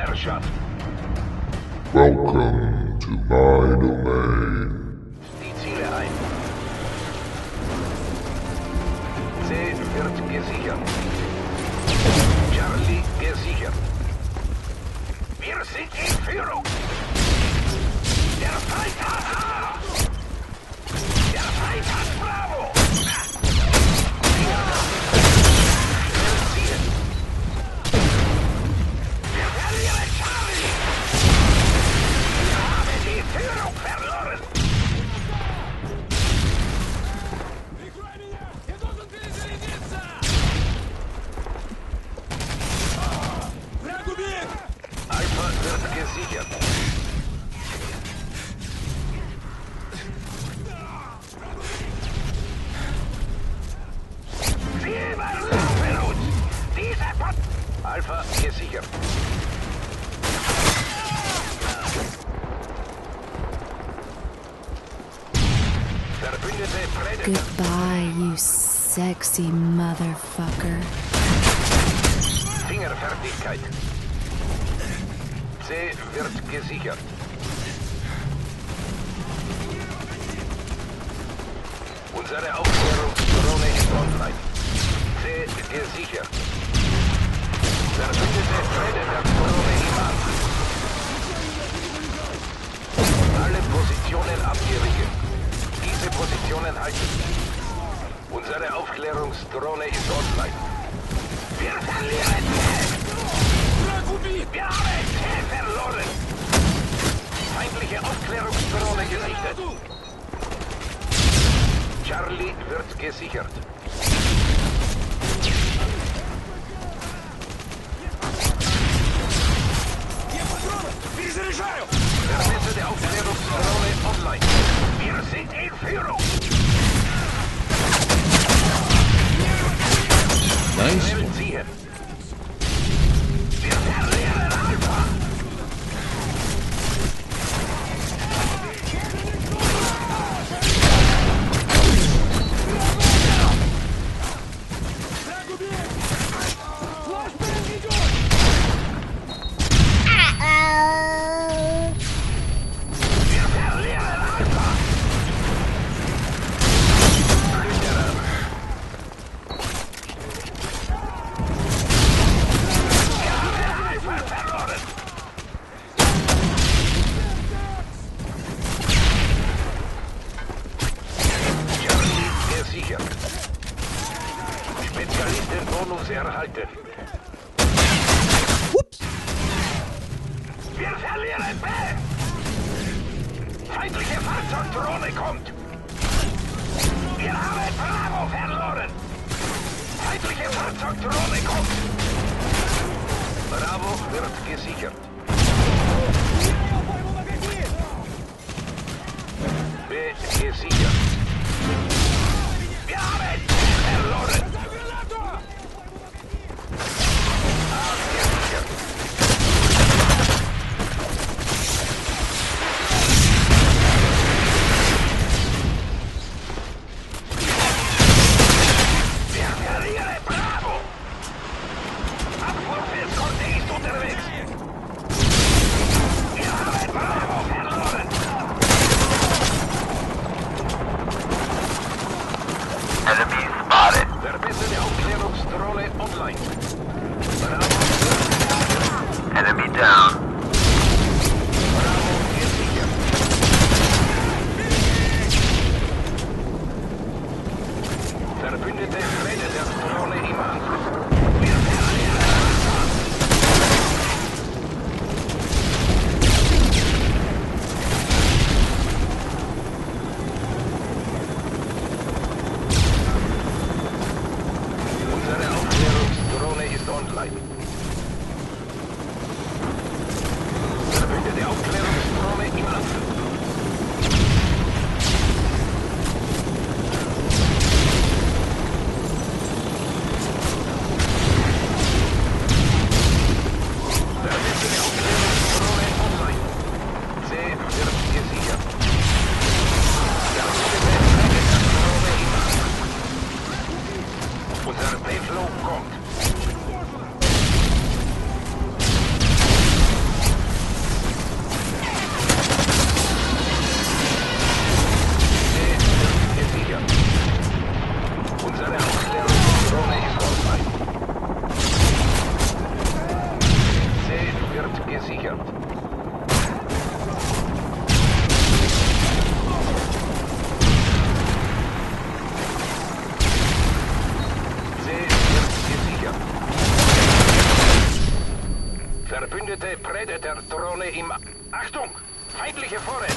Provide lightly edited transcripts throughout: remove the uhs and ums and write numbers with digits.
erschafft. Welcome to my domain. Die Ziele ein. C wird gesichert. Charlie gesichert. Wir sind in Führung. Der Feind hat A. Der Feind hat Bravo. Ziehen. Wir verlieren Charlie. Wir haben die Führung verloren. Alpha wird gesichert. Wir überlaufen uns. Dieser Bot. Alpha gesichert. Verbündete Predator. Goodbye, you sexy motherfucker. Fingerfertigkeit. C wird gesichert. Unsere Aufklärungsdrohne ist online. C gesichert. Verbündete Predator-Drohne im Anflug. Alle Positionen abgerichtet. Diese Positionen halten. Unsere Aufklärungsdrohne ist online. Wir verlieren C! Wir haben C verloren! Feindliche Aufklärungsdrohne gesichtet. Charlie wird gesichert. Verbesserte Aufklärungsdrohne online. Wir sind in Führung. Nice. Schnell ziehen. Wir verlieren Alpha. Wir verlieren Alpha. Plünderer. Wir haben Alpha verloren. Charlie gesichert. Spezialistenbonus erhalten. Wir verlieren B! Feindliche Fahrzeugdrohne kommt! Wir haben Bravo verloren! Feindliche Fahrzeugdrohne kommt! Bravo wird gesichert. B gesichert. Wir haben C verloren! A gesichert. Wir verlieren Bravo! Abwurfeskorte ist unterwegs! Wir haben Bravo verloren! Enemy spotted. Verbesserte Aufklärungsdrohne online. Bravo Enemy down. gesichert. Verbündete Predator-Drohne im Anflug. Wir verlieren Alpha. Unsere Aufklärungsdrohne ist online. gesichert. C wird gesichert. Verbündete Predator-Drohne im... Achtung! Feindliche Vorräte!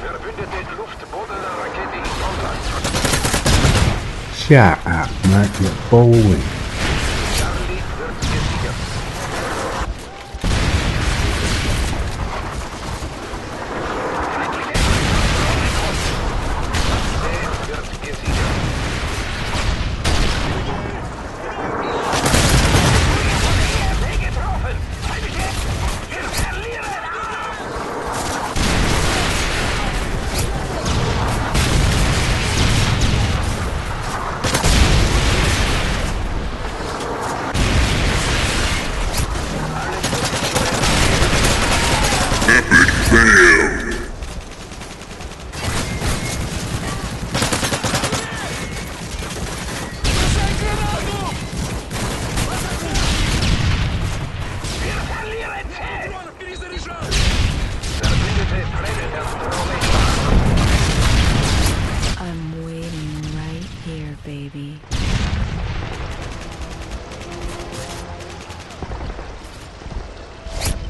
Verbündete Luftbodenrakete in Kontakt. Shut up, mate, you boy. Charlie wird gesichert. Feindliche C wird gesichert. Getroffen! Feindliche! Wir verlieren! Epic fail. Wir verlieren C! Verbündete Predator-Drohne I'm waiting right here, baby.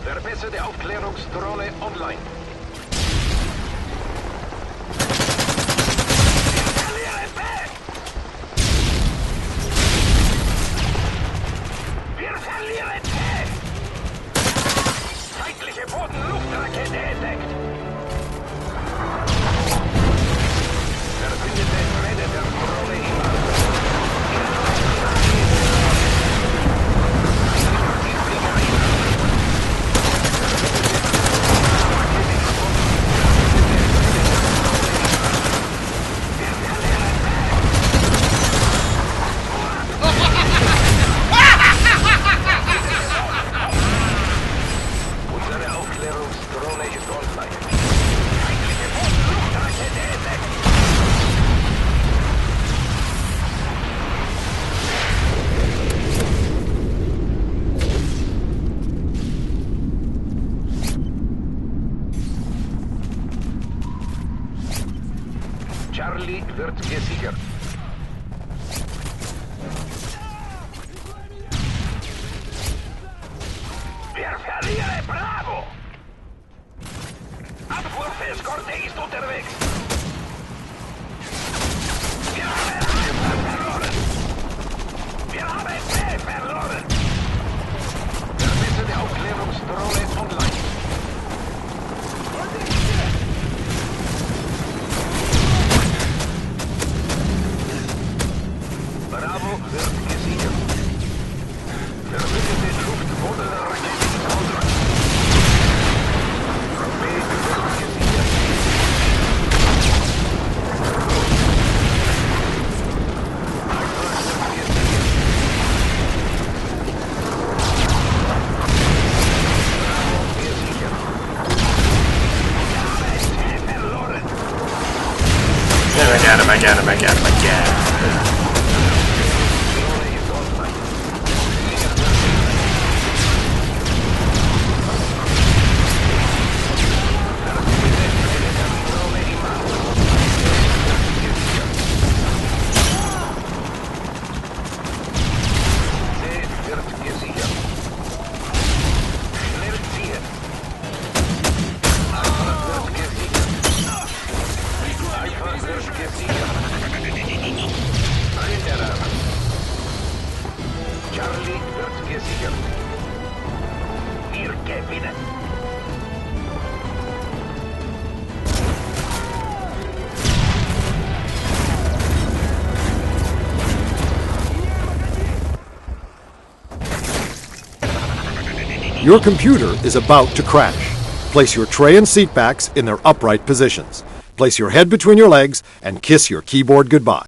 Verbesserte Aufklärungsdrohne online. Wir verlieren B! Wir verlieren C! Feindliche Boden-Luftrakete entdeckt! Verbündete Predator-Drohne im Unsere Aufklärungsdrohne ist online. Feindliche Boden-Luftrakete entdeckt! Charlie wird gesichert. Wir verlieren Bravo! Abwurfeskorte ist unterwegs. Wir haben Alpha verloren. Wir haben B verloren. Verbesserte Aufklärungsdrohne online. Bravo wird gesichert. Verbündete Luftbodenrakete in Kontakt. B wird gesichert. Alpha wird gesichert. Bravo gesichert. Wir haben C verloren. Drohne ist online. Drohne im Anflug. Gesichert. C wird gesichert. Schnell ziehen. Alpha wird gesichert. Alpha wird gesichert. Rinderer. Charlie wird gesichert. Wir gewinnen. Your computer is about to crash. Place your tray and seat backs in their upright positions. Place your head between your legs and kiss your keyboard goodbye.